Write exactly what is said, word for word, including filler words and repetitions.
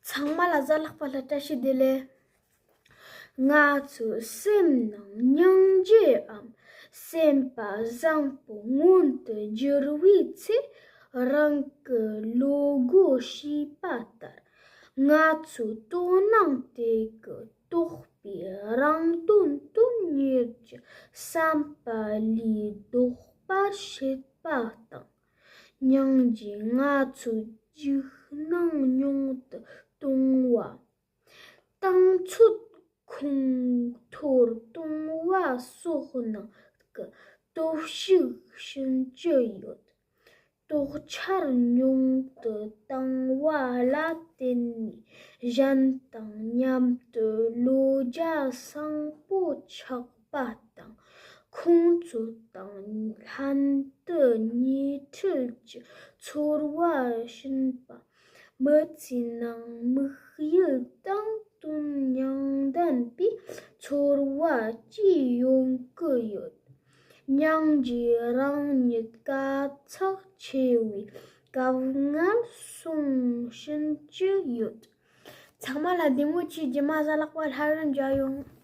ཚང་མ་ལ་གཟའ་ལྷག་པ་ལ་བཀྲ་ཤིས་བདེ་ལེགས། ང་ཚོའི་སེམས་ནང་སྙིང་རྗེའམ་སེམས་པ་བཟང་པོ་མངོན་དུ་འགྱུར་བའི་ཚེ། རང་གི་བློ་སྒོ་ཕྱེས་པ་ལྟར། ང་ཚོའི་དོ་སྣང་དེ་གི་རྟོགས་པའི་རང་དོན་དོན་གཉེར་གྱི་བསམ་པ་ལས་ལྡོག་པར་བྱེད་པ་དང་། སྙིང་རྗེས་ང་ཚོའི་འཇིགས་སྣང་ཉུང་དུ་གཏོང་བ། གཏམ་ཚོད་ཁོང་ཐོར་གཏོང་བ་སོགས་ནང་གི་སྟོབས་ཤུགས་ཕྱིན་ཅི་ཡོད། རྟོགས་འཆར་ཉུང་དུ་བཏང་བ་ལ་བརྟེན་ནས་གཞན་དང་མཉམ་དུ་བློ་རྒྱ་བཟང་པོ་ཆགས་པ་དང་། ཁོང་ཚོ་དང་ལྷན་དུ་ཉེ་འཁྲིས་ཀྱི་ཚོར་བ་བྱིན་པ། མི་ཚེའི་ནང་དམིགས་ཡུལ་དང་དོན་མྱོང་ལྡན་པའི་ཚོར་བ་བཅས་ཡོང་གི་ཡོད། སྙིང་རྗེ་རང་ཉིད་དཀའ་ཚེགས་ཆེ་བའི་སྐབས་ངལ་གསོ་བྱིན་གྱི་ཡོད། ཚང་མ་ལ་བདེ་མོ་བྱོས། རྗེས་མ་གཟའ་ལྷག་པ་སླར་ཡང་མཇལ་ཡོང་།